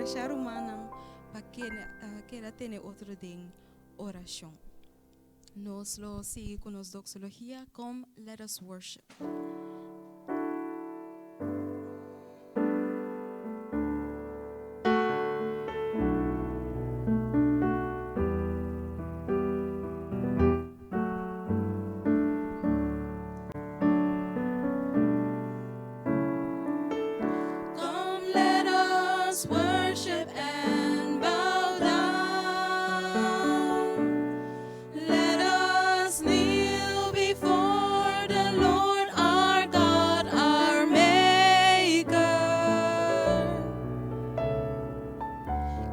enkurashá rumannan pa keda tene otro den orashon. Nos lo sigui ku nos doxologia, Come Let Us Worship. Come let us worship and bow down. Let us kneel before the Lord our God, our Maker.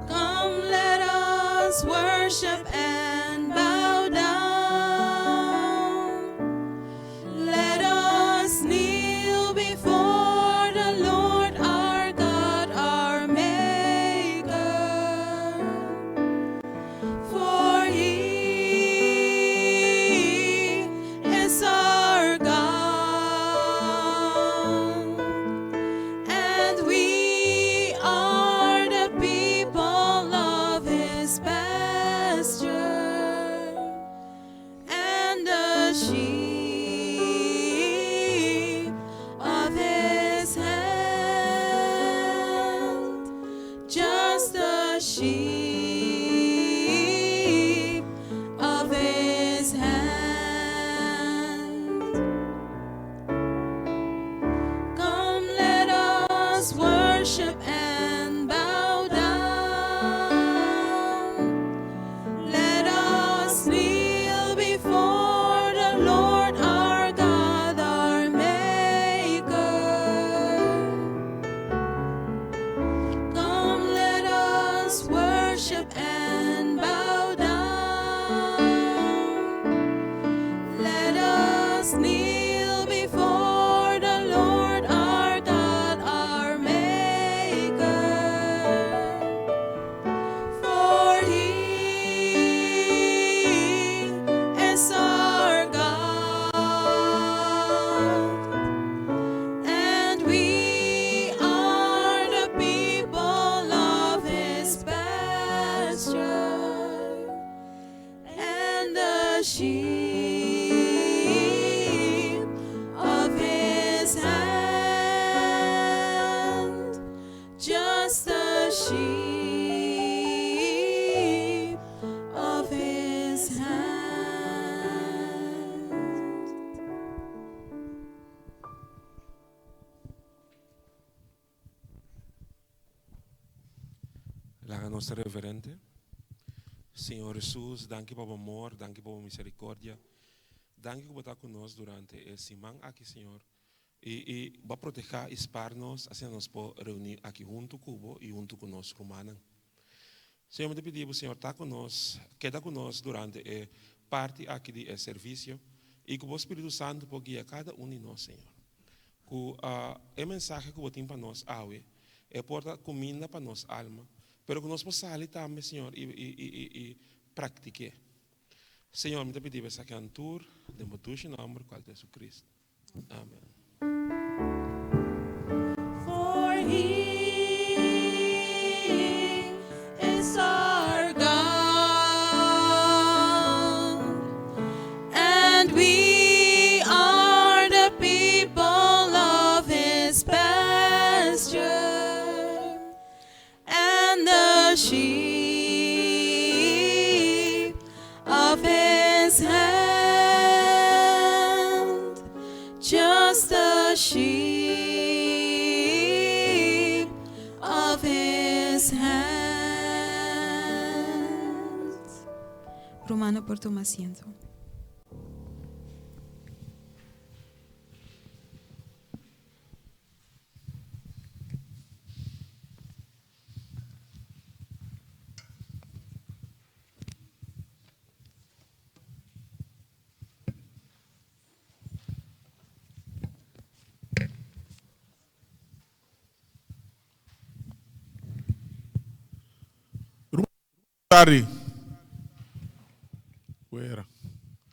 Come let us worship and bow down. Let us kneel before the Lord our God, our Maker. For He is our God, and we are the people of His pasture and the sheep of His hand, just the sheep of His hand. Come, let us worship and bow down. Let us kneel before the Lord our God, our Maker. Come, let us worship and bow down. Let us kneel before the Lord our God, our Maker. For He is our God, and we are the people of His pasture and the sheep of His hand, just the sheep of His hand. Laga nos reverente. Señor Jesus, danki pa bo amor, danki pa bo misericordia. Danki ku bo ta ku nos durante e siman aki, Señor. I i bo a proteha i spar nos, asina nos por reuni aki huntu ku bo i huntu ku nos rumannan. Señor, mi ta pidi bo, Señor, ta ku nos, keda ku nos durante e parti aki di e servisio, i ku bo Spiritu Santu por guia kada un di nos, Señor. Ku e mensahe ku bo tin pa nos awe, e por ta kuminda pa nos alma, pero ku nos por sali tambe, Señor, i i i i praktik'é. Señor, mi ta pidi bo esaki antur den bo dushi nòmber, kual ta Jesucristo. Amen. For He is our God, and we are the people of His pasture and the sheep of His hand, just the sheep of His hand. Rumannan por tuma asiento. Tardi. Fuera.